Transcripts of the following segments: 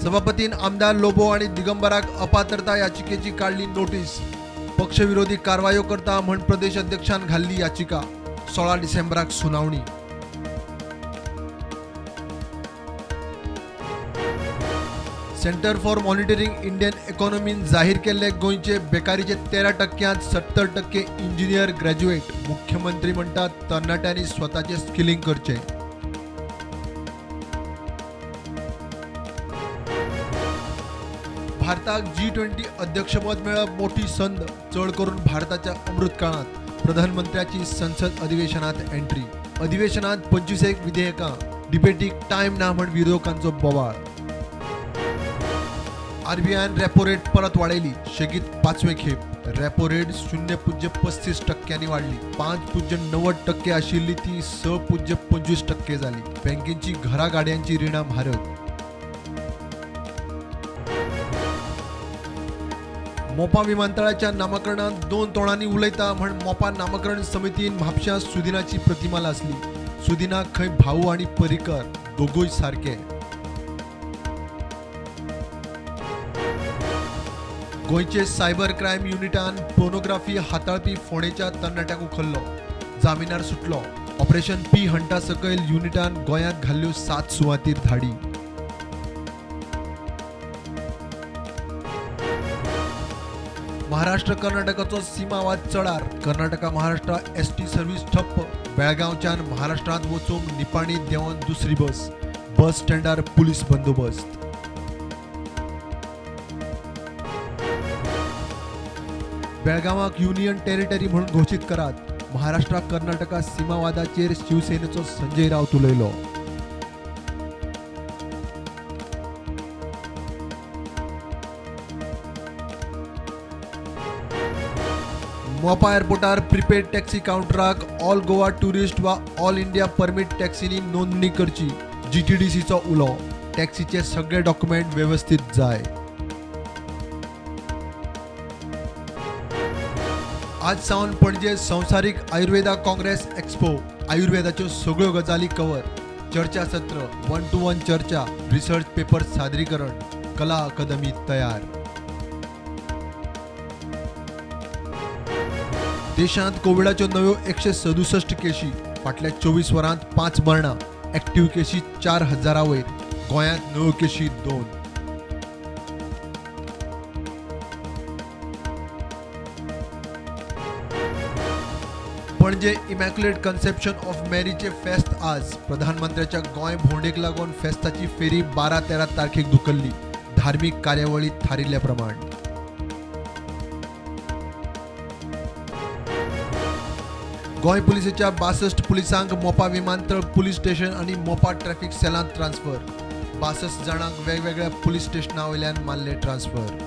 सभापतीन आमदार लोबो आनी दिगंबराक अपात्रता याचिकेची काडली नोटीस. पक्षविरोधी कारवायो करता म्हण प्रदेश अध्यक्षान घाल्ली याचिका. 16 डिसेंबराक सुनावणी. सेंटर फॉर मॉनिटरिंग इंडियन इकॉनॉमीन जाहीर केल्ले गोंयचे बेकारीचे 13% 70% इंजिनियर ग्रॅज्युएट. मुख्यमंत्री म्हणटात तरणाट्यांनी स्वताचे स्किलिंग करचें. भारताक G20 अध्यक्षपद मेळप मोठी संद, चड करून भारताच्या अमृतकाळांत. प्रधानमंत्र्याची संसद अधिवेशनात एंट्री. अधिवेशनात 25 विधेयकां, डिबेटीक टायम ना म्हण विरोधकांचो बोवाळ. आरबीआयन रेपो रेट परत वाडयली, शेगीत 5वे खेप. रेपो रेट 0.35% वाडली. 5.90% आशिल्ली ती 6.25% जाली. बँकेची घरा गाडयांची रिणां म्हारग. मोपा विमानतळाच्या नामकरणात 2 तोंडांनी उलयता म्हण मोपा नामकरण समितीन म्हापश्यां सुदिनाची प्रतिमा लासली. सुदिनाक खंय भाऊ आनी पर्रीकर दोगूय सारके. गोंयचे सायबर क्रायम युनिटान पोर्नोग्राफी हाताळपी फोंडेच्या तरणाट्याक उखल्लो, जामिनार सुटलो. ऑपरेशन पी हंटा सकयल युनिटान गोंयांत घाल्ल्यो 7 सुवातीर धाडी. महाराष्ट्र कर्नाटकाचो सीमावाद चडार. कर्नाटका महाराष्ट्र एसटी सर्व्हिस ठप्प. बेळगांवच्यान महाराष्ट्रांत वचूंक निपाणी देंवन दुसरी बस. बस स्टँडार पुलीस बंदोबस्त. बेळगांवाक युनियन टेरिटरी म्हणून घोशीत करात. महाराष्ट्र कर्नाटका सीमावादाचेर शिवसेनेचो संजय राऊत उलयलो. मोपा एअरपोर्टार प्रिपेड टॅक्सी कावंटराक ऑल गोवा टुरिस्ट वा ऑल इंडिया परमीट टॅक्सीनी नोंदणी करची. GTDCचो उलो. टॅक्सीचे सगळे डॉक्युमेंट वेवस्थीत जाय. आज सावन पणजे संवसारीक आयुर्वेदा काँग्रेस एक्सपो. आयुर्वेदाच्यो सगळ्यो गजाली कवर. चर्चासत्र, 1 to 1 चर्चा, रिसर्च पेपर सादरीकरण. कला अकादमी तयार. देशांत कोविडाच्यो नव्यो 167 केशी. फाटल्या 24 वरांत 5 मरणां. ऍक्टिव्ह केशी 4000 वयर. गोंयांत नव्यो केशी 2. पणजे इमॅक्युलेट कन्सेप्शन ऑफ मॅरीचे फेस्त आज. प्रधानमंत्र्याच्या गोंय भोंवडेक लागून फेस्ताची फेरी 12-13 तारखेक धुकल्ली. धार्मीक कार्यावळी थारिल्ल्या प्रमाण. गोंय पुलिसेच्या 62 पुलिसांक मोपा विमानतळ पुलीस स्टेशन आनी मोपा ट्रॅफिक सेलांत ट्रान्सफर. 62 जाणांक वेगवेगळ्या पुलीस स्टेशना वयल्यान मारले ट्रान्सफर.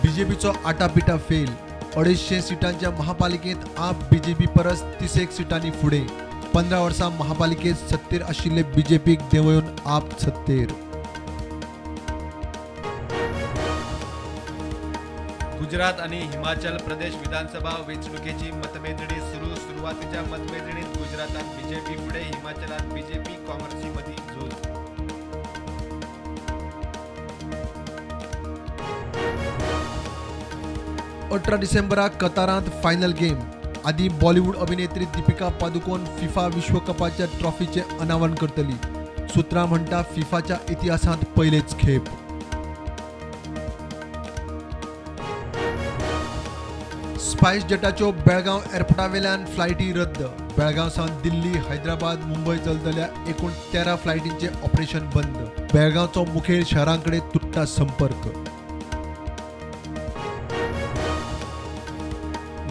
बीजेपीचो आटापिटा फेल. 250 सिटांच्या महापालिकेंत आप बीजेपी परस 31 सिटांनी फुडें. 15 वर्सां महापालिकेंत सत्तेर आशिल्ले बीजेपीक देंवोवन आप सत्तेर. गुजरात आणि हिमाचल प्रदेश विधानसभा वेंचणुकेची मतमेजणी सुरू. सुरवातीच्या मतमेजणीत गुजरातात बीजेपी फुडें, हिमाचलात बीजेपी काँग्रेसी मदीं झूज. अठरा डिसेंबराक कतारांत फायनल गेम. आदी बॉलिवूड अभिनेत्री दीपिका पादुकोण फिफा विश्वकपाच्या ट्रॉफीचे अनावरण करतली. सूत्रां म्हणटा फिफाच्या इतिहासांत पयलेच खेप. स्पायस जेटाच्यो बेळगांव एअरपोर्टावेल्यान फ्लायटी रद्द. बेळगांव सावन दिल्ली, हैदराबाद, मुंबय चलतल्या एकूण 13 फ्लायटींचे ऑपरेशन बंद. बेळगांवचो मुखेल शहरांकडे तुट्टा संपर्क.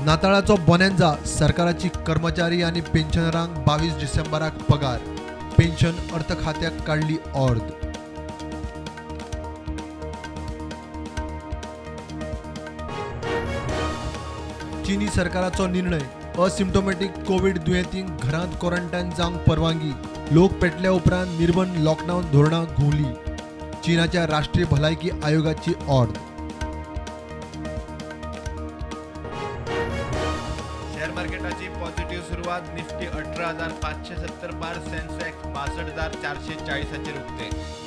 नाताळाचो बोनेन्जा. सरकाराची कर्मचारी आनी पेन्शनरांक 22 डिसेंबराक पगार. पेन्शन अर्थ खात्याक काडली ऑर्द. चीनी सरकाराचो निर्णय. असिम्टोमॅटिक कोविड दुयेंतींक घरांत क्वॉरंटायन जावंक परवानगी. लोक पेटल्या उपरांत निर्बंध लॉकडावन धोरणां घुंवली. चीनाच्या राष्ट्रीय भलायकी आयोगाची ऑर्द. शेअर शेअर मार्केटाची पॉझिटिव्ह सुरवात. निफ्टी 18,570 पार, सेन्सेक्स 62,440 उगते.